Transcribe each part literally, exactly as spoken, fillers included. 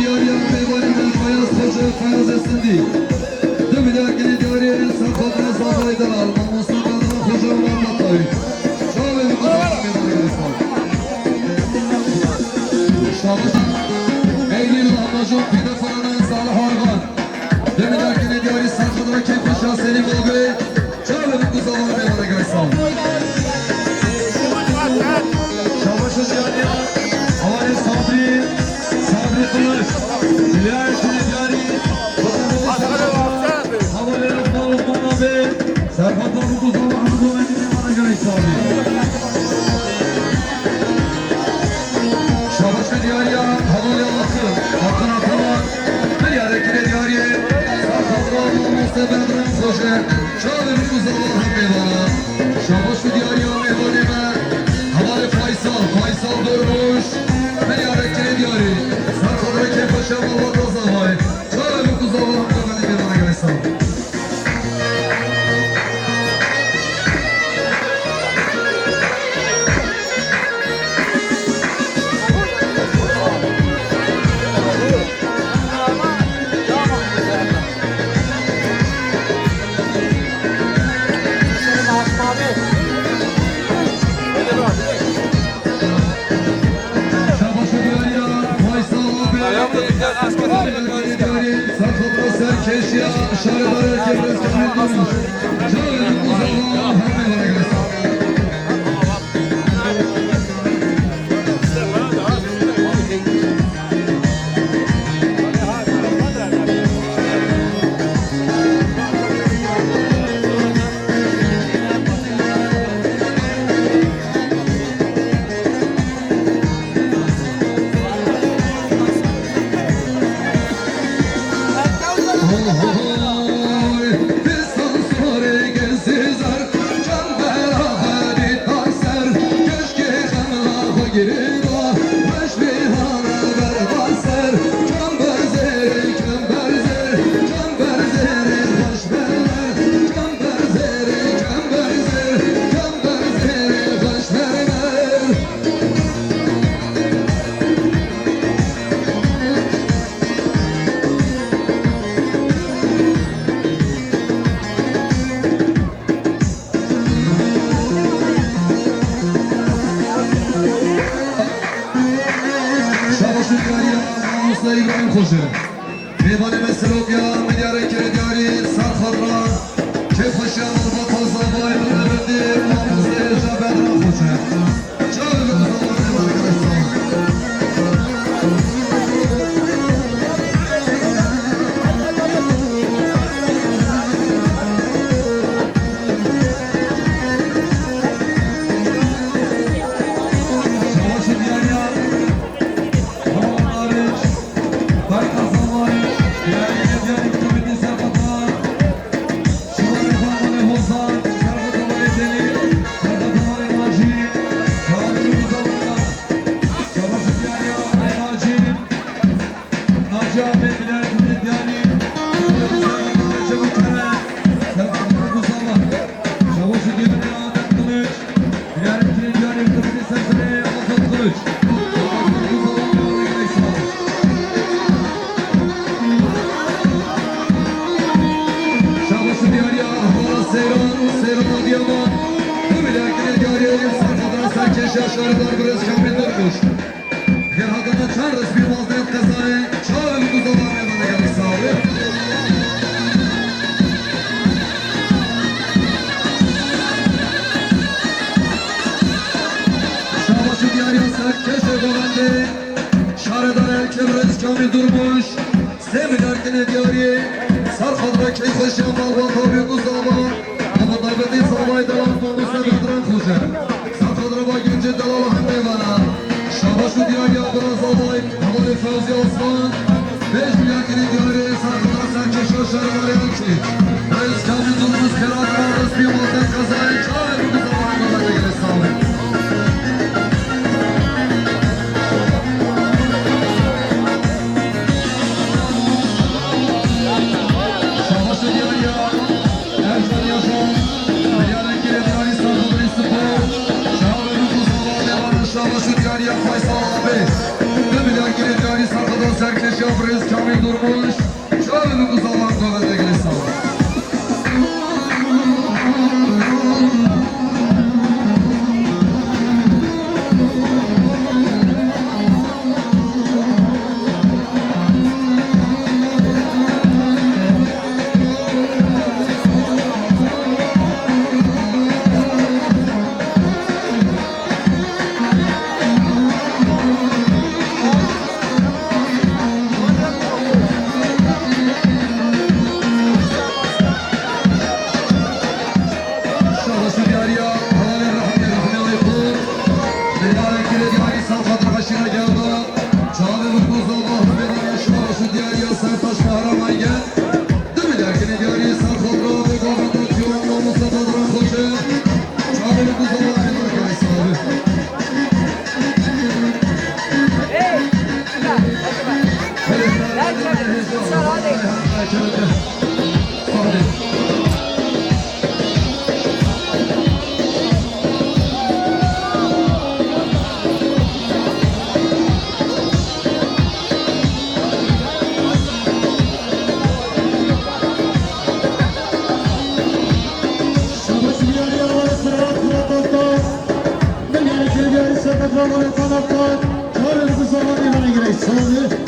Diyariya mêvanê me Feyaz Xoce, Feyazê Sindî. Du milyar girê diyariyê ser xatirê Zavayê delal, mamoste Bedran Xoce û Mehmet Tayî. Çavê min ku Zavayê mêvanê gelî sal. Şabaş. Eylî lahmacun pîde fırını Salih Argan. Du milyar girê diyarî ser xatira keyfxweşiya Selîm Babê. Çavê min ku Zavayê mêvanê gelî sal. Şabaş û diyariya hevalê Sabri, Sabri Kılıç. Dilayetini diyarî. Hevalê Lokman, Lokman abi. Serhat abi ku Zavayê mêvanê gelî sal. Şabaş û diyariya hevalê Akın, Akın Ataman. Milyarê girê diyariyê ser xatira mamoste Bedran Xoce. Çavê min ku Zavayê mêvana. Şabaş û diyariya mêvanê me. Hevalê Faysal, Faysal Durmuş. Milyarê girê diyarî. Ser xatira keyfxweşiya malbata Zavayê. Çavê min ku Zavayê mêvanê gelî sal. Şabaş û diyariya Faysal abi. Diyarî ser xatira serkêşiya şaredarê Kebres Kamil Durmuş. Çavê min ku Zavayê mêvanê gelî sal. Şabaş û diyariya mamoste Îbrahîm Xoce. Mêvanê me Sirokya, milyarê girê diyarî ser xatira keyfxweşiya malbata Zavayê, min rebendî mamoste Hêja Bedran Xoce. Çavê min ku Zavayê mêvanê gelî sal. Şabaş û diyariya Havan Ariç, Berka Zavayê, diyarî, diyarî, komîtê serxatar. Şivanê Xanê Hozan, Serxeta Malê Delî, Serxeta Malê Nacî, Şabanê Muzaffer, Şabaş û diyariya Malê Nacî, Nacî Ahmet, Bilalê Kudret Diyarî, Serxeta Malê Çebû Kerem, Serxeta Malê Muzaffer, Şabaş û diyariya Adem Kılıç, Bilalê Kudret Diyarî, Kudret Serserê, Azat Kılıç. Şabaş û diyariya hevala Seyran, Seyran Adıyaman. Du milyar girê diyariyê ser xatira serkêşiya şaredar birêz Kamil Durmuş. Gel hatina çend resmî wazdehê qezayê, çavê min ku Zavayê mêvanê gelî sal. Şabaş û diyariya serkêşê govendê. Şaredarê Elkê birêz Kamîl Durmuş, sê milyar girê diyariyê, ser xatira keyfxweşiya malbata wî ku Zava, hema taybetî Zavayê delal mamoste Bedran Xoce, ser xatira va gencê delala hemê vana, şabaş û diyariya bira Zavayê, hevalê Fewzî Aslan, pênc milyar girê diyariyê, ser xatira serkêşa şaredarê Elkê birêz Kamîl Durmuş, xêra dira destpêkê qezayê, çavê min ku Zavayê mêvanê gelî sal. Şabaş û diyariya Ercan Yaşar, milyarê girê diyarî Serxodanî Spor, çavê min ku Zava mêvana şabaş û diyariya Faysal abi, du milyar girê diyarî Serxodan serkêşiya Kamil Durmuş, çavê min ku zavan ku vedigre sağ. Şabaş û diyariya hevalên rehmê, rehmê Allê Qut. Diyarê kirê diyarî ser xatir xeşîna gerda. Çavê min ku zava hubê dane şabaş û diyariya Sertaş Kahraman gel. Di milyar kirê diyarî ser xatir Allê Govenda Tiwan Mamosta Dadran Xoce. Çavê min ku zava Allê Dorkay sabi. Şabaş diyarî, Allah sirat, sirat, dost, dost. Min yani kirê diyarî Sertaç Ramanê Tanaftan. Çavê min ku zava Allê Dorkay sabi.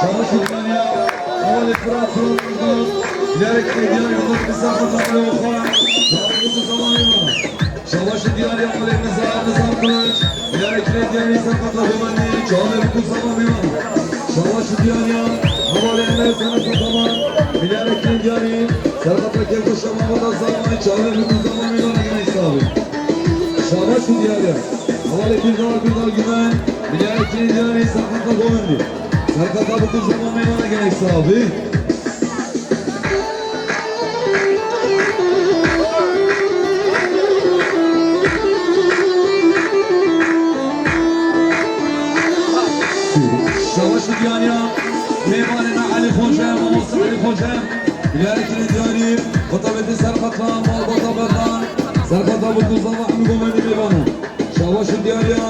Şabaş û diyariya, hevalê Firat, Firat Durmaz. Diyarek diyarê Firat, Firat Durmaz. Şabaş û diyariya, hevalê Nizar, Nizar Kılıç. Diyarek diyarî Serqata Homanî, çavê min ku zava mêvan. Şabaş û diyariya, hevalê Emer Semet Ataman. Diyarek diyarî Serqata Kevkoşa Mavata Zava, çavê min ku zava mêvan, gelek sabi. Şabaş û diyariya, hevalê Bîrdar, Bîrdar Güven. Diyarek diyarî Serqata Govendî. Serqata bi ku zava mêvan, gelek sabi. Şabaş û diyariya mêvanê me Elî Xoce, mamoste Elî Xoce. Diyarê kirê diyarî, xetabetê Serqata, malbata Berdan. Serqata bi ku zava hemî Govendî mêvan e. Şabaş û diyariya,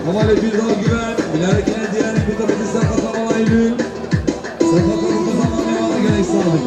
hevalê Bîrdar Güven, bilarekine diyarî, bi tabetî Serqata Mala Eylül. Serqata bi ku zava mêvan e, gelek sax bin.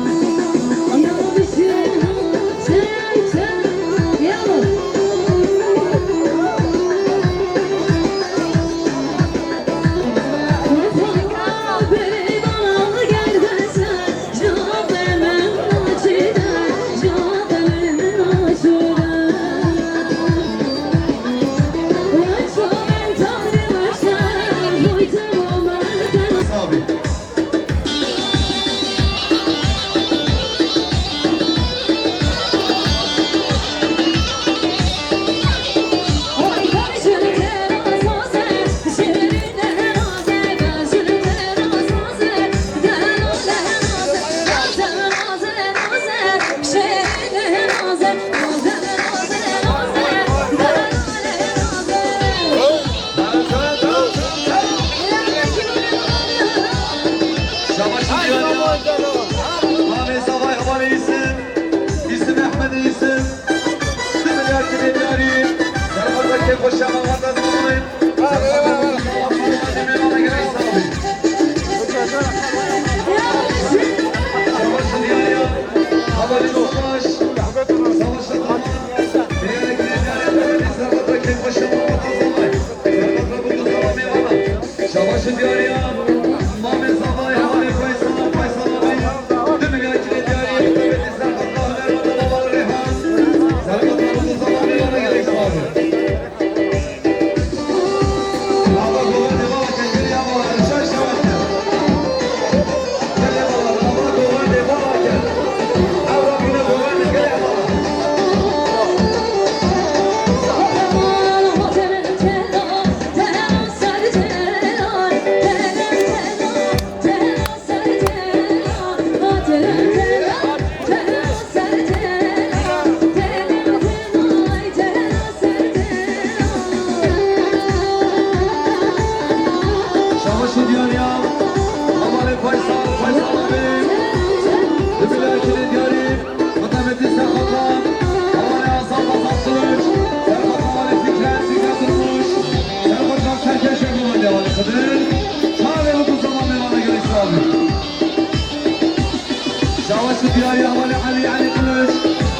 Diyarî hevalê Elî, Elî Kılıç.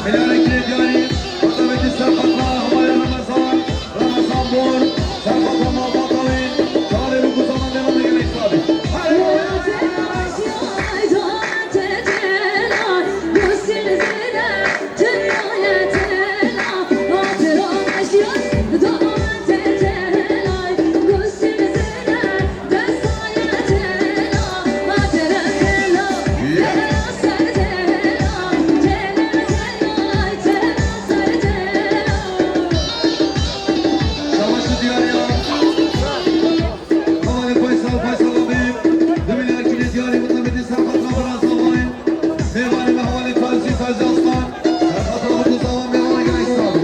Milyarê kirê diyarî. Batameti serqatna hevalê Ramazan. Ramazan Bor. Serqatna malbata wî. Çavê bû ku zaman devam eger hesabê. Hadi. Şabaş û diyariya. Hevalê Faysal, Faysal Habib. Du milyar kirê diyarî, mutabîtî serqatna Ramazan Bor. Mêvanê me hevalê Fevzî, Fevzî Aslan. Serqatna bû ku zaman mêvana gelek sal.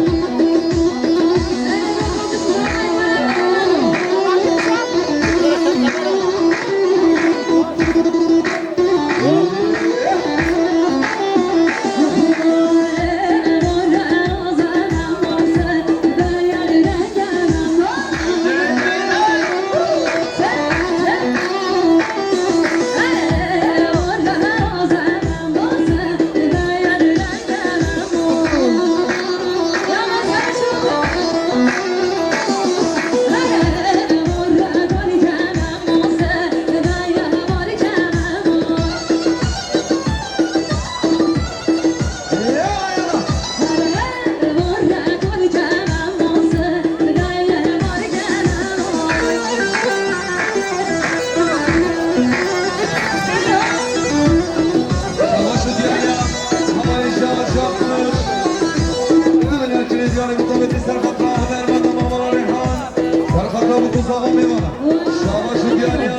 Şabaş û diyariya,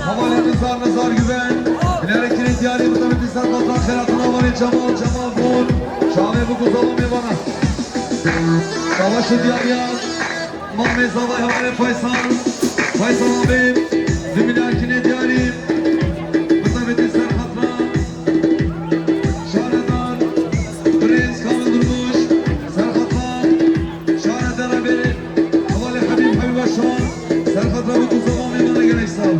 hevalê Nizar, Nizar Güven. Milyarê kirê diyarî, mutabîtî serqatna Xêratî Navarê Cemal, Cemal Bor. Çavê bû ku zaman mêvana. Şabaş û diyariya, mamê zavay hevalê Faysal. Faysal Habib, du milyar kirê diyarî, mutabîtî serqatna Şaredar, Birêz Kamil Durmuş, serqatna Şaredar Berê, hevalê Habib, Habib Aşan, serqatna bû ku zaman mêvana gelek sal.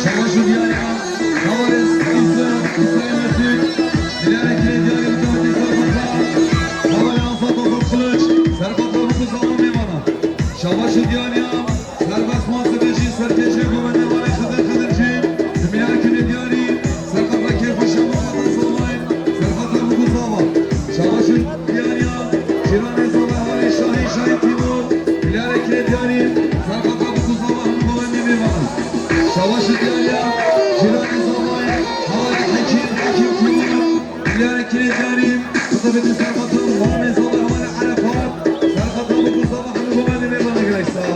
Şabaş û diyariya, hevalê Îsa, Îsayê Mesûd, milyarê kirê diyarî, mutabîtî serqatna, hevalê Azad, Azad Kılıç, serqatna bû ku zaman mêvana. Şabaş û diyariya, Serbest muhasebecî, serkêşê govendê Valê Xizir Xizircî, di milyarê kirê diyarî, serqatna kêfxweşiya malbata Zavayê, serqatna bû ku zaman. Şabaş û diyariya, cîranê Zavay hevalê Şahî, Şahî Tîmur, milyarê kirê diyarî, serqatna bû ku zaman hemû govendê mêvanan. Şabaş û diyariya, cîranê Zavay hevalê Hekîm, Hekîm Tîmur, milyarê kirê diyarî, mutabîtî serqatna mamê Zavay hevalê Erefat, serqatna bû ku zaman hemû govendê mêvanan gelek sal.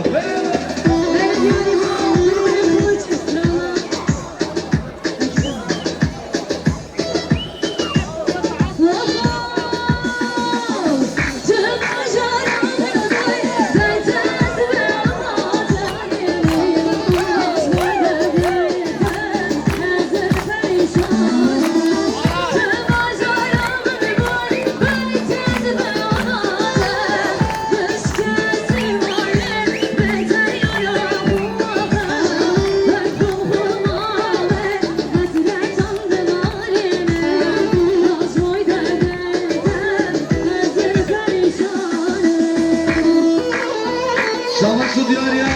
Şabaş û diyariya,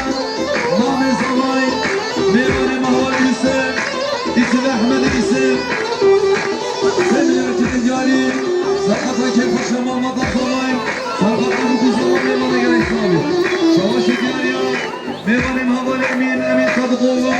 mamê Zavay, mêvanê me hevalê Yusuf, Yusuf Ehmed Yusuf. Sê milyar kirê diyarî, serqatna kêfxweşiya malbata Zavay, serqatna bû ku zaman mêvana gelek sal bî. Şabaş û diyariya, mêvanê me hevalê Emîn, Emîn Sadiqoğlu.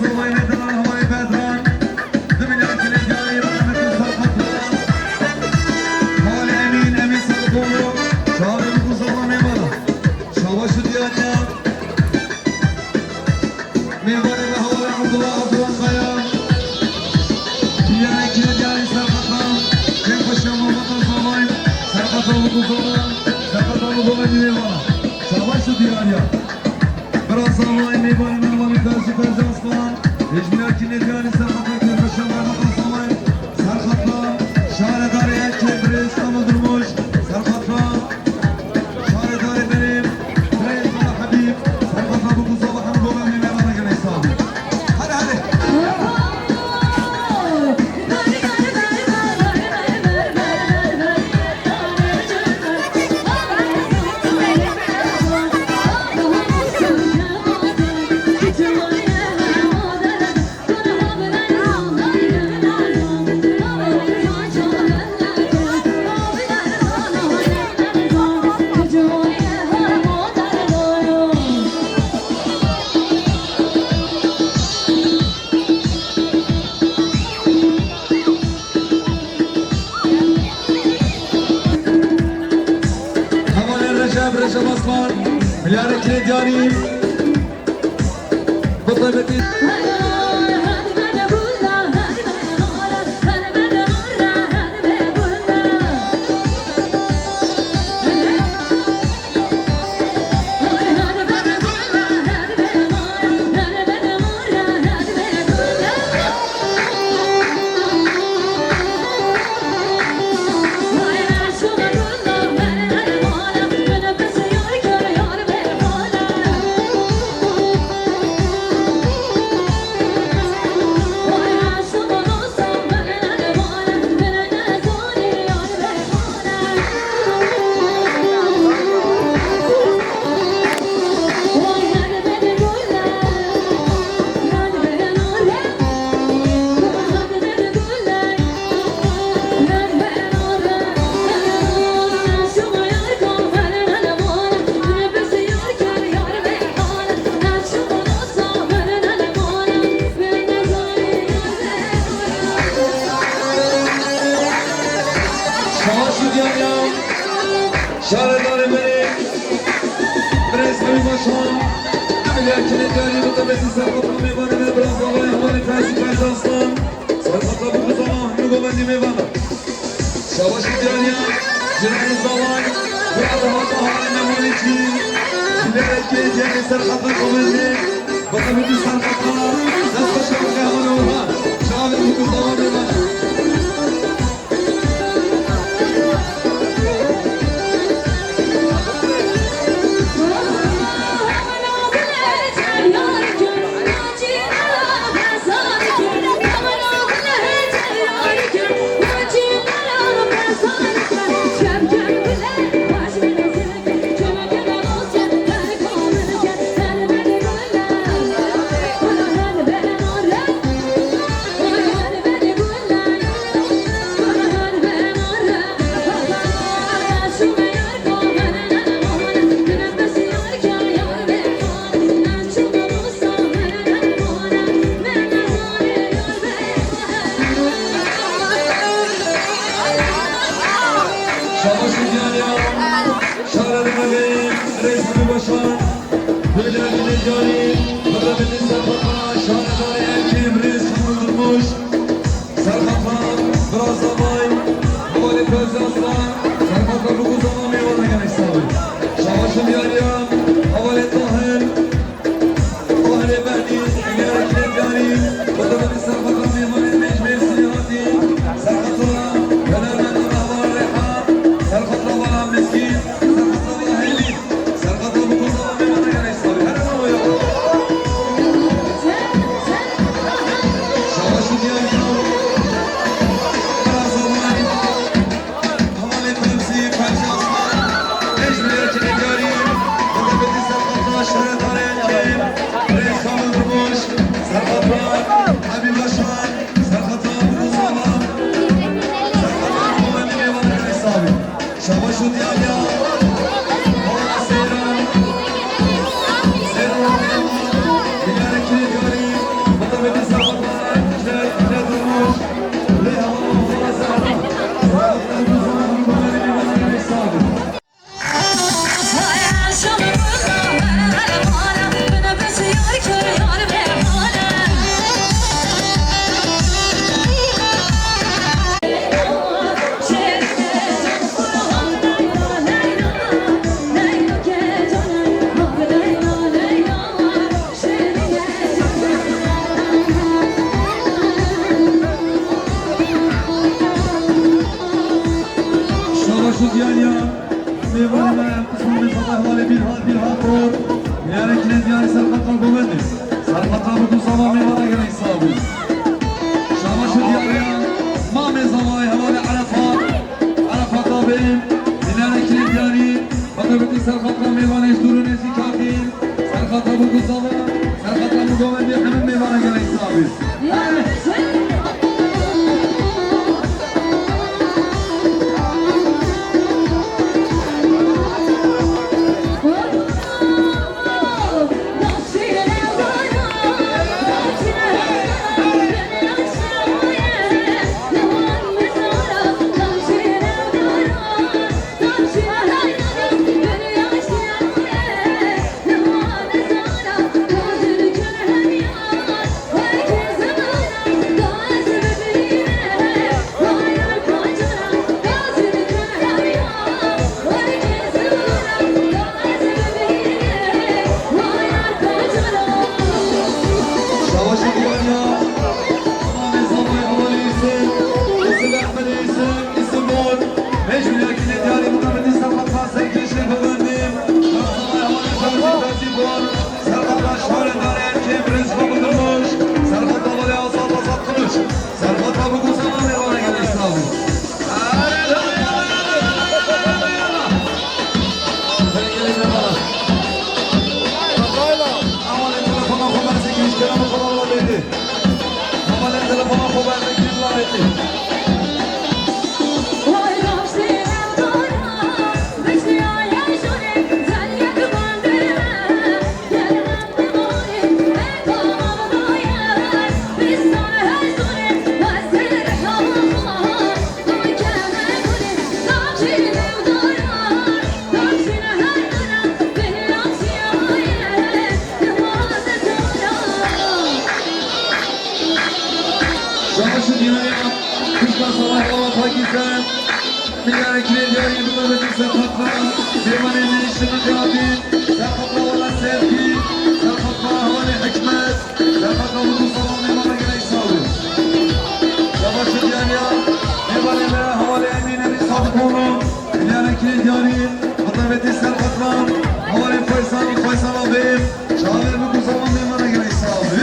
Sobayê Medan, Havayê Bedran, du milyar kîlê diyarî, Mehmet Serhat'la, Havayê Emîn, Emîn Serhatoglu, çavê Bûkû Zala mêvana. Şabaş û diyariya. Mêvanê me Havayê Abdullah, Abdullah Kaya. Diyarê kîlê diyarî Serhat'a. Kêfxweşiya malbata Zavay. Serhat'a Bûkû Zala. Serhat'a Bûkû Zala mêvana. Şabaş û diyariya. Bira Zavay, mêvanê me Havayê Fevzi, Fevzi Aslan. Hêjmîra kîlê diyarî Serhat'a, kêfxweşiya malbata Zavay. Serhat'a, şaredarê Erkê, birêz Kamil Durmuş. Serhat'a, şaredarê berê, birêz Mela Habîb. Serhat'a Bûkû Zala, hemû golan mêvana gelek sax bin. Hadi, hadi. Hevalên Recep, Recep Aslan, milyarê kîlê diyarî. Bi taybetî. Şaş û diyariya, şaredarê berê, birêz Hemî Başan, milyar kîlê diyarî, bi taybetî Serhat'a, mêvanê me, bira Zavay, Havayê Fevzi, Fevzi Aslan, Serhat'a Bûkû Zala, hemû govendî mêvana. Şabaş û diyariya, cîranê Zavay, bira Serhat'a, Havayê Mewanê Çî, jî berê kîlê diyarî Serhat'a govendî, bi taybetî Serhat'a, dest xweş, Havayê Orhan, çavê Bûkû Zala mêvana. Şabaş û diyariya, şaredarê me, birêz Hemî Başan, birêz Hemî Başan, birêz Hemî Başan, şaredarê Erkê, birêz Şamil Durmuş, Serhat'a, bira Zavay, Havayê Fevzi Aslan, Serhat'a Bûkû Zala mêvana gelek sax bin. Şabaş û diyariya, Havayê Tahir, Tahirê Behdî, milyarê kîlê diyarî, bi taybetî Serhat'a, mêvanê me ji Mêrsînê hatî, Serhat'a, hunermenda me Heval Rêhan, Serhat'a Heval Miskîn, Serhat'a Heval Hêlî, Serhat'a Bûkû Zala mêvana gelek sax bin. Here mamo ya. Şabaş û diyariya. Bira Zavay. Hevalê Fevzî, Fevzî Aslan, hêj milyar kîlê diyarî, bi taybetî Serhat'a, şaredarê Erkê, birêz Kamil Durmuş, Serhat'a, Hemî Başan, Serhat'a Bûkû Zala, Serhat'a Bûkû Zala, mêvana gelek sax bin. Şabaş û diyariya, Hevala Seyran, Seyran Hevala, milyarê kîlê diyarî, bi Şaş û diyariya, kuşka savaş baba pakîze. Milyara kirê diyarî bi qurbetin serqatna. Mêvanê me şirin diyarî. Serqatna wala sevgî. Serqatna hevalê hikmet. Serqatna mutlu sabah mêvana gelek sağ olun. Şabaş û diyariya. Mêvanê me hevalê Emîn Emîn Sadıkoğlu. Milyara kirê diyarî. Bi qurbetin serqatna. Hevalê Faysal, Faysal abim. Çavê biku sabah mêvana gelek sağ olun.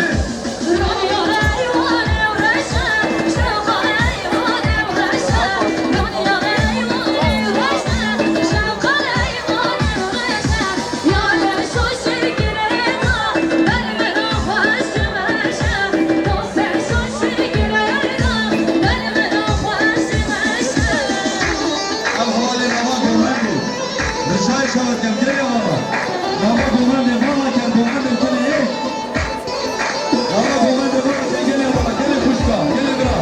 Ev hevalê nava govendê. Li şayê şavat kem gelê ava. Nava govendê vala kem govendê kene yek. Nava govendê vala kem gelê ava. Gelê kuşka. Gelê bira.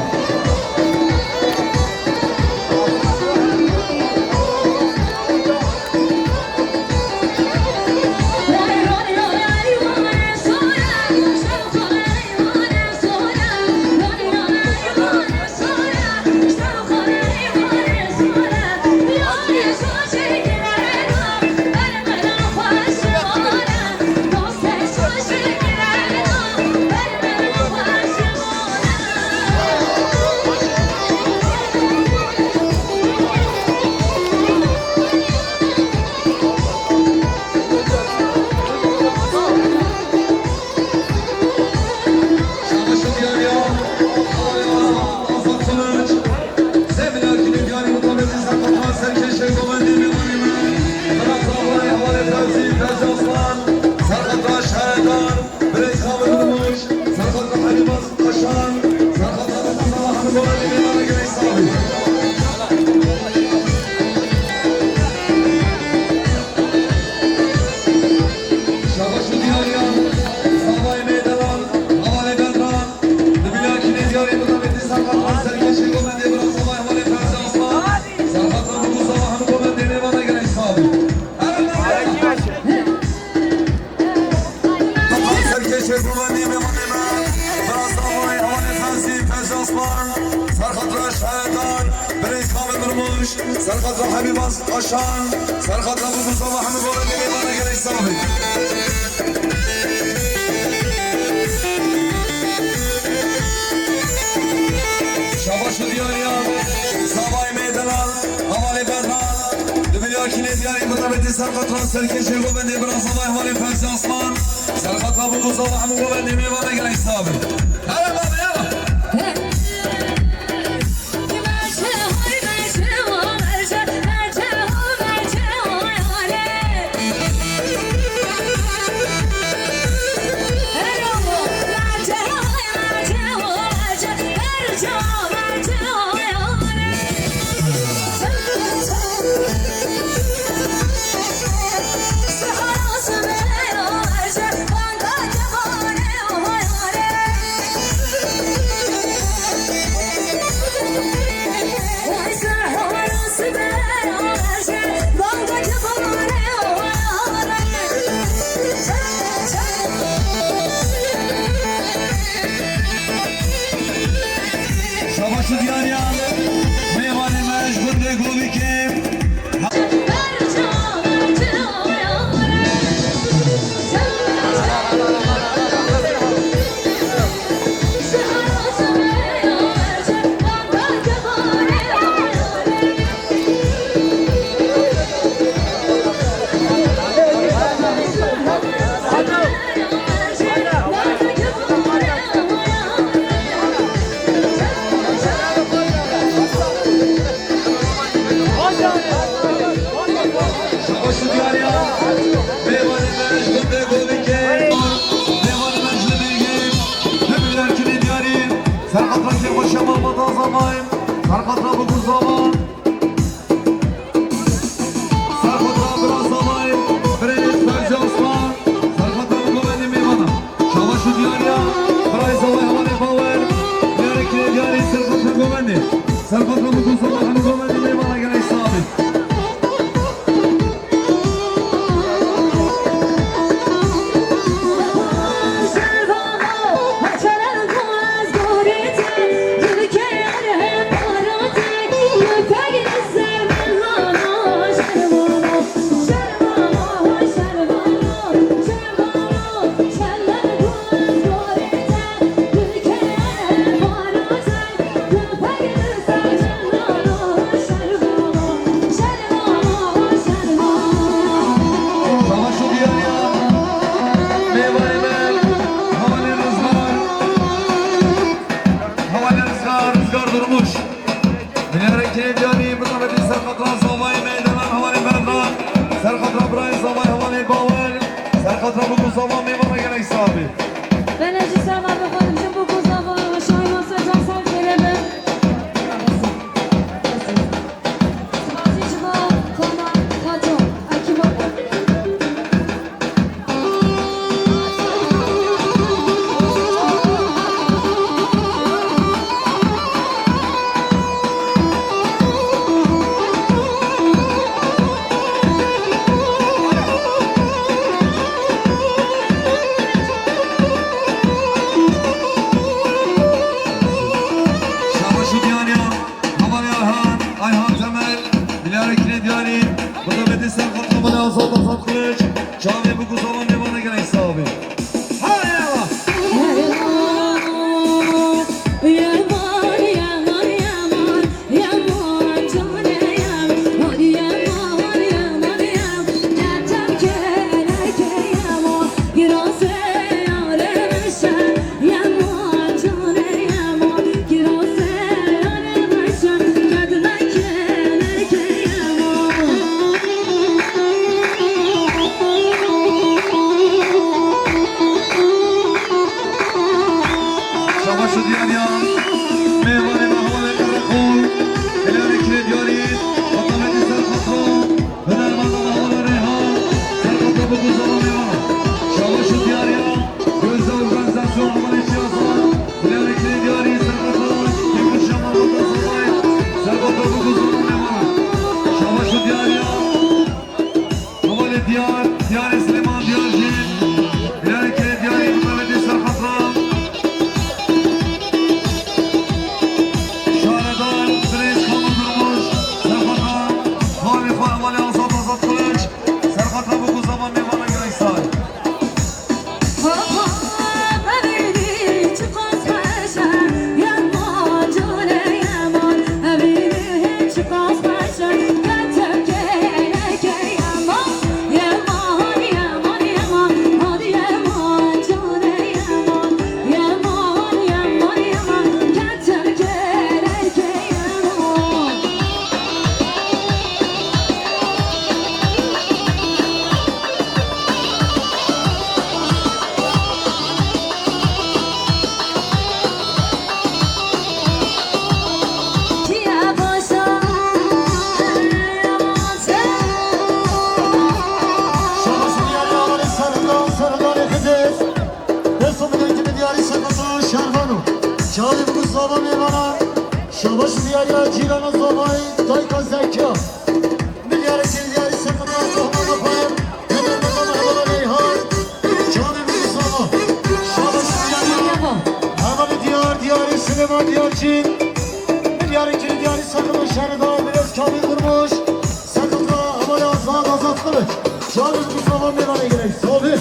Şabaş û diyariya, zavayê me delal, hevalê Bedran, di bilakînê diyarê min de Bedî Serqatran serkêşê govendê bira zavayê hevalê Fevzi Aslan, Serqatran bû zava hemû govendê mêvana gelek sağ bî. Serkêşê govendê mêvanê me, bira zavayê hevalê Fevzi, Fevzi Aslan, Serqatran şahedan, birêz Kamil Mirmuş, Serqatran Habîb Aslan. Aşan, serqatna bû zava hemû govendê mêvana gelek sağ bî. Şabaş û diyariya, zavayê me delal, hevalê Bedran, di bilakînê diyarê min de Bedî Serqatran serkêşê govendê bira zavayê hevalê Fevzi Aslan, serqatna bû zava hemû govendê mêvana gelek sağ bî. Hele baba ya. Şabaş û diyariya mêvanê me ji gundê Govîkê. Zava. Serxwedra bira Zavayê, birêz Ferzî Aslan. Serxwedra bi govendê mêvana. Şabaş û diyariya birayê Zavayê hevalê Bawer. Diyarê kirê diyarî serxwedra govendê. Serxwedra bi ku Zava hemû govendê mêvana gelek sax bî. Savaş û diyariya mêvanê me, hevalên Rizgar, hevalên Rizgar, Rizgar Durmuş. Milyarê kirê diyarî, bi davetî serxatra Zavayê meydanan, hevalên Berdan, serxatra birayê Zavayê, hevalên Bawer, serxatra Bûk û Zava mêvana gelek sax bî. Belê ji ser me bixwazim ji Bûk û Zava şahî Master Cansel Kerem e. Spasî ji bo Komar Kato, ekîba xwe. Şabaş û diyariya. Hevalê Ayhan, Ayhan Temel, milyarê kirê diyarî, bi davetê serxatra hevalê Azad, Azad Kılıç, çavê Bûk û Zava mêvana gelek sax bî. Hayala! Şabaş û diyariya mêvanê me hevalê Qereqol, milyarê kirê diyarî, heta metî ser patron, hunermenda me hevalê Reyhan, ser patron Bûk û Zava mêvana. Şabaş û diyariya, gözde organizasyon hevalê Şiyaza, milyarê kirê diyarî, ser patron, Yekuşa Malbata Zavay, ser patron Bûk û Zava mêvana. Şabaş û diyariya. Hevalê diyar, diyarê Silêman diyar jî, diyarê kirê diyarî bi davetê serxatra. Şaredar, birêz Kamil Durmuş, serxatra, hevalê xwe, hevalê Azad, Azad Kılıç, serxatra Bûk û Zava mêvana gelek sax. Şabaş û diyariya hevalê Serhildan, Serhildanê Xidir. Dest û bilekî bi diyarî serhildan û şervan û çavê Bûk û Zava mêvana. Şabaş û diyariya cîrana Zavayê, dayika Zekiya. Milyarê kirê diyarî serhildan Rahman Apar. Hevalê Reyhan. Çavê Bûk û Zava. Şabaş û diyariya. Hevalê diyar, diyarê Silêman diyar jî. Milyarê kirê diyarî serhildan şerhildan, birêz Kamil Durmuş. Serhildan hevalê Azad, Azad Kılıç. Çavê Bûk û Zava mêvanê gelek sax bî.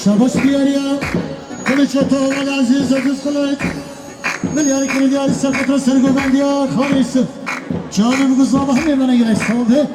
Şabaş diyariya. Kılıç ata Ömer Aziz, Aziz Kılıç. Milyar kiri diyari serkatra sergovendiya Xalê Yusuf. Çavê bi guzama hemê bana gerek sağ ol.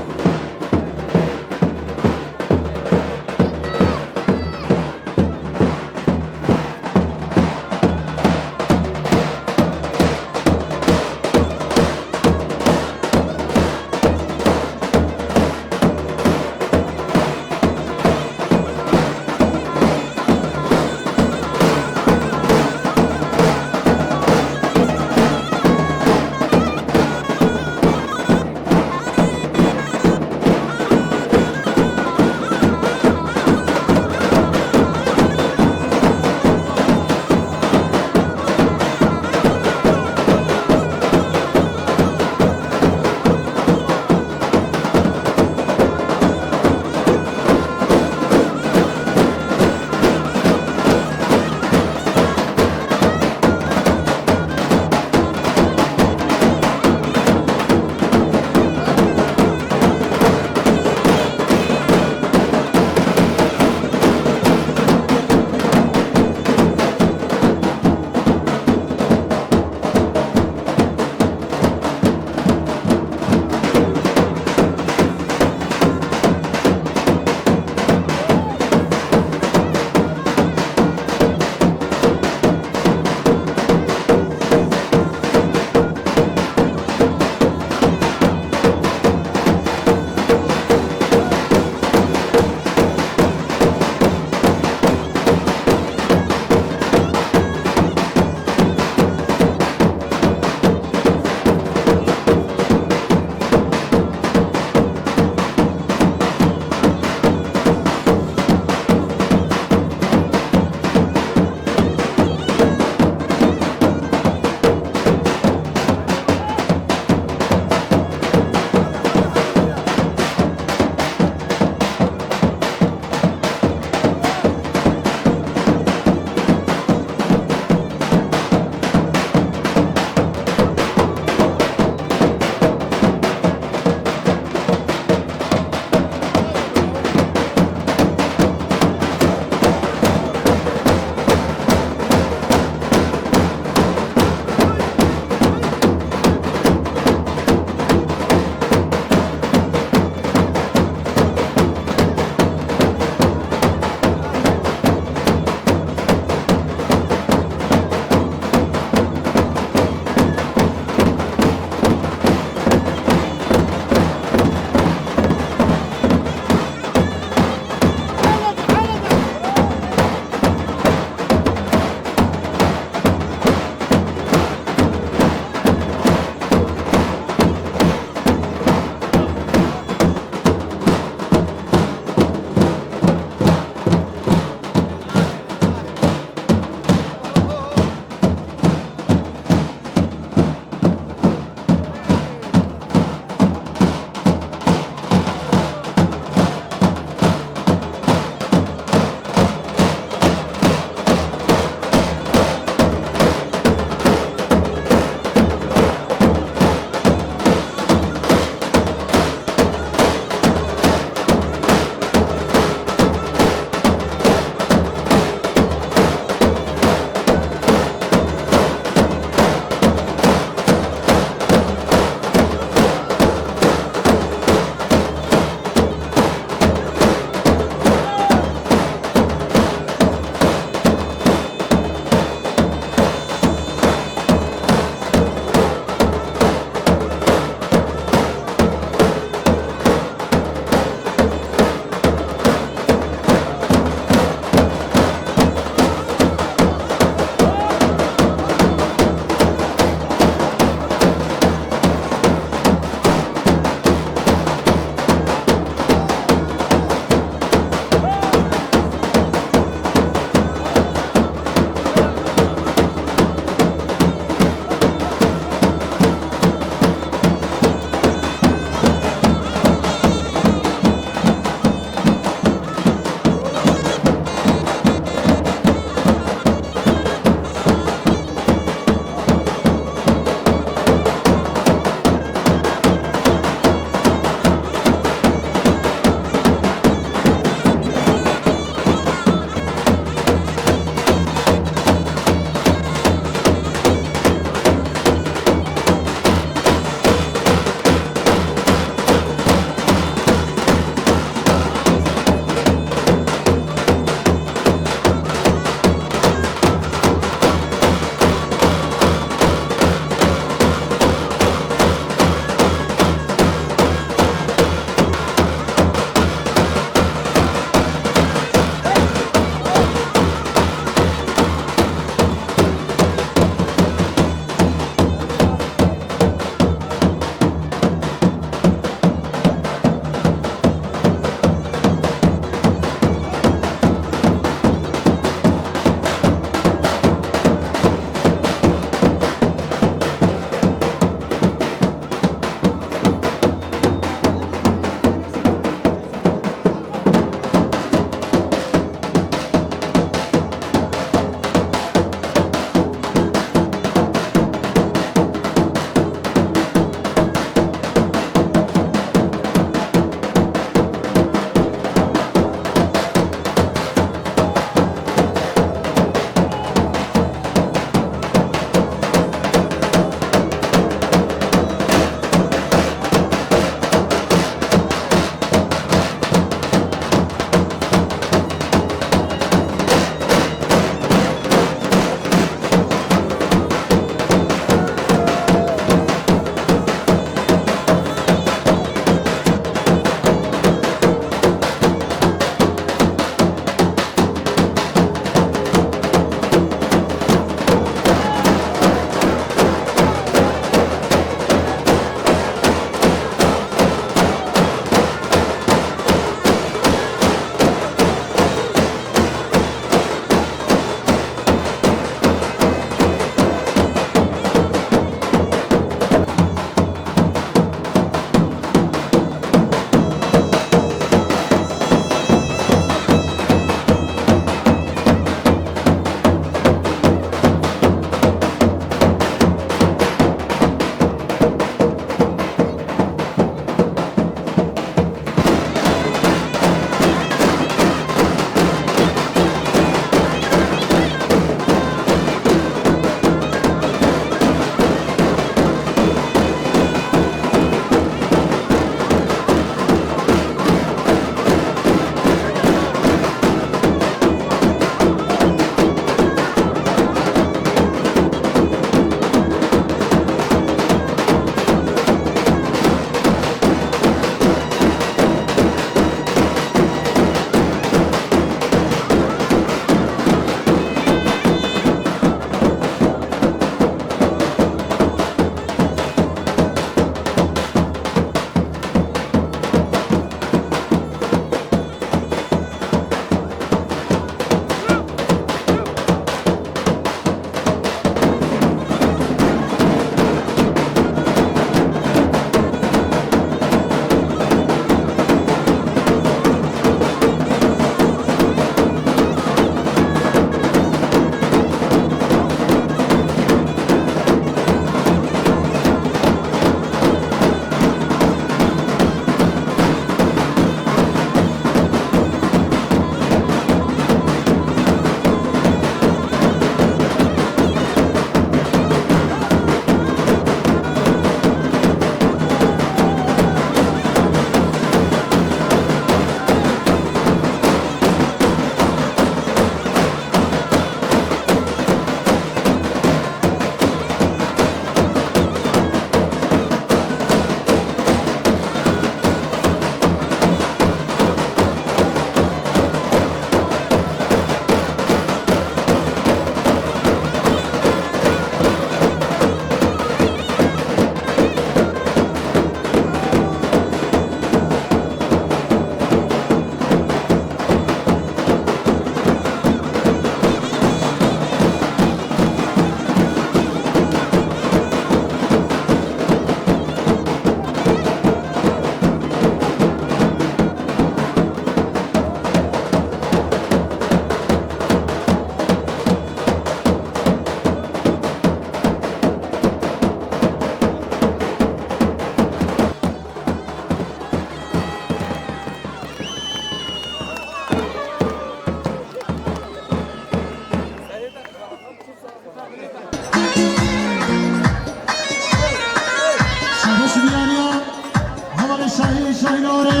Şahî, şahînare.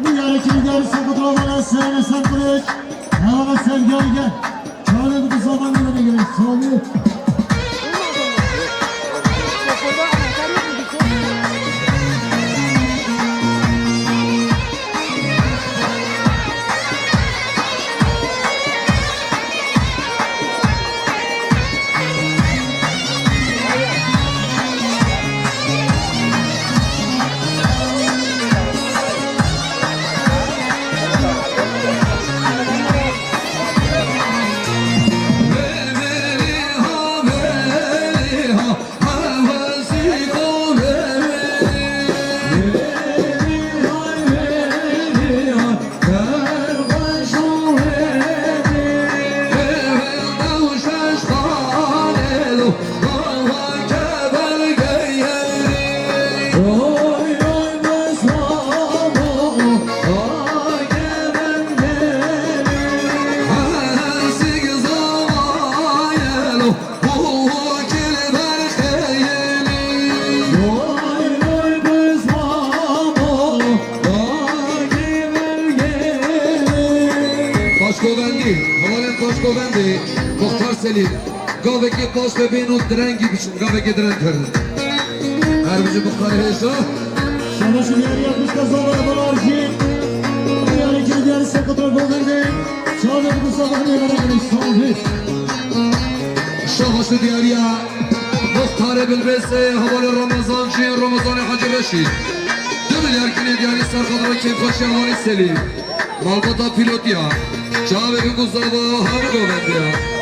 Niyare kî gel, Sekut Roman, Esen, Esen Kılıç. Merhaba, Sevgi Aygen. Çağrı bu zaman yine de gerek. Sağ olun. Paşkovendî, hevalên Paşkovendî, Muxtar Selîm, gavekê paş ve bên û direngî biçin, gavekê direng herin. Her bijî Muxtarê hêja. Şabaş û diyariya pişta zava da balar jî. Diyarê kê diyarê ser kutra govendê. Çavê bu zava ne bana gerek salvi. Şabaş û diyariya Muxtarê Bilbêsê, hevalê Ramazan jî, Ramazanê Hacı Reşîd. Du milyar kinê diyarî ser kadro kêfxweşiya Walî Selîm. Malbata pîlotiya. Çavê bingû zava hemû govendiya.